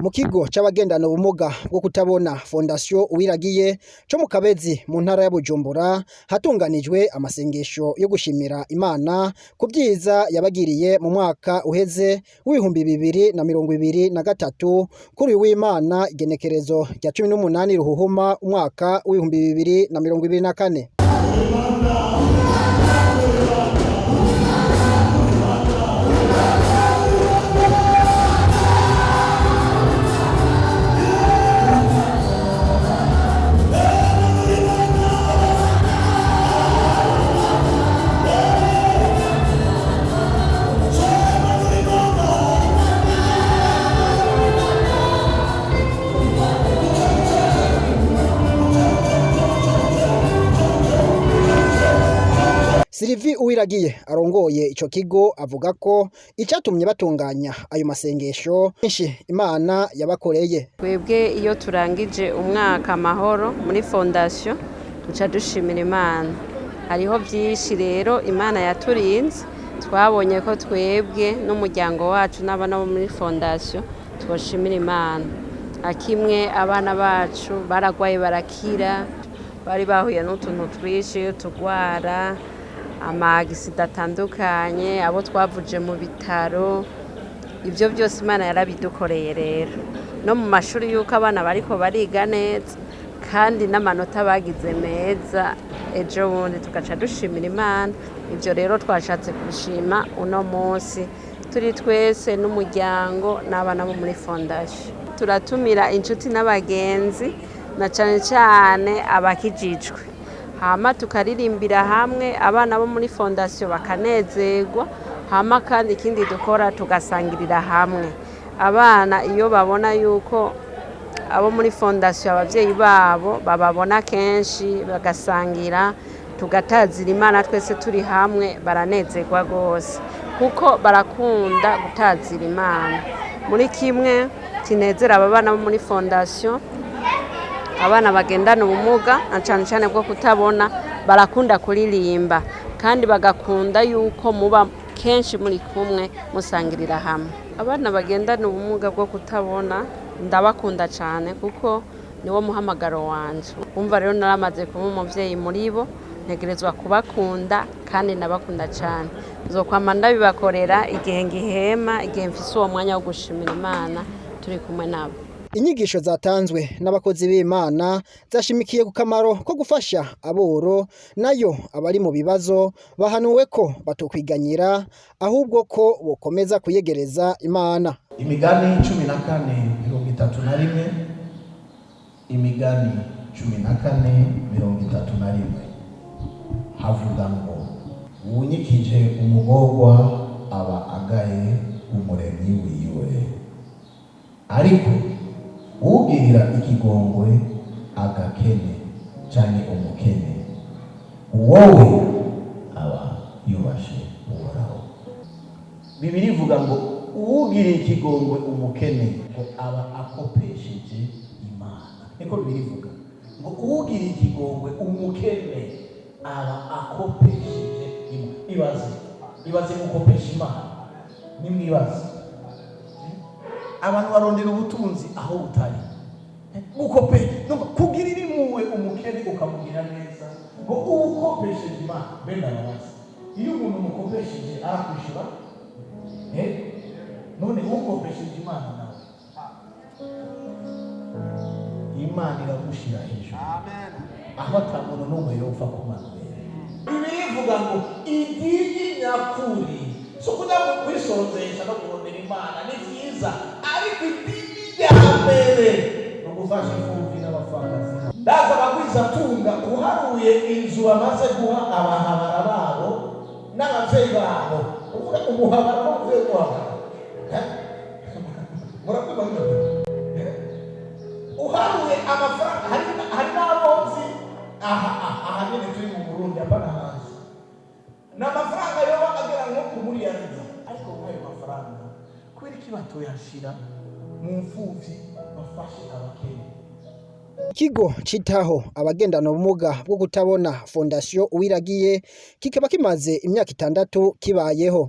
Mu kigo c'abagendana ubumuga bwo kutabona Fondation Uwiragiye co mu Kabezi mu ntara ya Bujumbura hatunganijwe amasengesho yo gushimira Imana ku vyiza yabagiriye mu mwaka uheze w'2023 kuri uyu w'Imana igenekerezo rya 18 Ruhuhuma umwaka w'2024. Sylvie Uwiragiye arongoye ico kigo avuga ko icatumye batunganya ayo masengesho menshi Imana yabakoreye. Twebwe iyo turangije umwaka amahoro muri fondation duca dushimira Imana. Hariho vyinshi rero Imana yaturinze, twabonye ko twebwe n'umuryango wacu n'abana bo muri fondation twoshimira Imana. Akimwe abana bacu baragwaye barakira, bari bahuye n'utuntu twinshi tugwara amagisida atandukanye, abo twavuje mu bitaro, ibyo byose Imana yarabidukoreye rero. No mu mashuri yuko abana bariko bariga neza kandi n'amanota bagize meza, ejo bundi tugaca dushimira Imana. Ivyo rero twashatse kubishima uno munsi turi twese n'umuryango n'abana bo muri fondation. Turatumira inshuti n'abagenzi na cane cane abakijijwe, hama tukaririmbira hamwe abana bo muri fondation bakanezerwa, hama kandi ikindi dukora tugasangirira hamwe. Abana iyo babona yuko abo muri fondation abavyeyi babo bababona kenshi bagasangira, tugatazira Imana twese turi hamwe, baranezerwa gose kuko barakunda gutazira Imana. Muri kimwe kinezera aba bana bo muri fondation, abana bagendana ubumuga na cane cane bwo kutabona, barakunda kuririmba kandi bagakunda yuko muba kenshi muri kumwe musangirira hamwe. Abana bagendana ubumuga bwo kutabona ndabakunda cane kuko niwo muhamagaro wanje. Umva rero naramaze kuba umuvyeyi muri bo, ntegerezwa kubakunda kandi ndabakunda cane. Nzokwama ndabibakorera igihe ngihema, igihe mfise uwo mwanya wo gushimira Imana turi kumwe nabo. Inyigisho zatanzwe n'abakozi b'Imana zashimikiye ku kamaro ko gufasha aboro, nayo abari mu bibazo bahanuwe ko batokwiganyira ahubwo ko bokomeza kuyegereza Imana. Imigani 14:31, Imigani 14:31 havuga ngo uwunyikije umugorwa aba agaye umuremyi wiwe, ariko ugirira ikigongwe agakene canke umukene, uwowe aba yubashe Uhoraho. Bibiri ivuga ngo uwugiriye ikigongwe umukene ngo aba akopesheje Imana. Niko Bibiri ivuga ngo uwugiriye ikigongwe umukene aba akopesheje Imana. Ibaze, ibaze gukopesha Imana, nimwibaze. Abantu barondera ubutunzi aho butari. Gukope kugirira impuhwe umukene ukamugira neza ngo uwukopesheje Imana. Bene ababazi, iyo umuntu umukopesheje arakwishura? None ukopesheje Imana nawe Imana iragushira hejuru aho ata muntu n'umwe yopfa kumanura. Bibiliya ivuga ngo idini nyakuri si ukuja kwisonzesha no kurondera Imana, ni vyiza, ariko idini rya mbere ni ugufasha imfuvyi n'abapfakazi. Ndaza abagwizatunga uharuye inzu bamaze guha abahabara babo n'abavyeyi babo, uvuga umuhabara n'umuvyeyi w'umuhabara, murabyumva bino? Uharuye amafaranga, hari n'abonzi aha aha nyene turi mu Burundi, apana hanze, ni amafaranga yoba agera nko ku miliyaridi, ariko nk'ayo mafaranga kubera iki batoyashira mu mfuvyi bafashe abakene? Ikigo citaho abagendana ubumuga bwo kutabona Fondation Uwiragiye kikaba kimaze imyaka 6 kibayeho.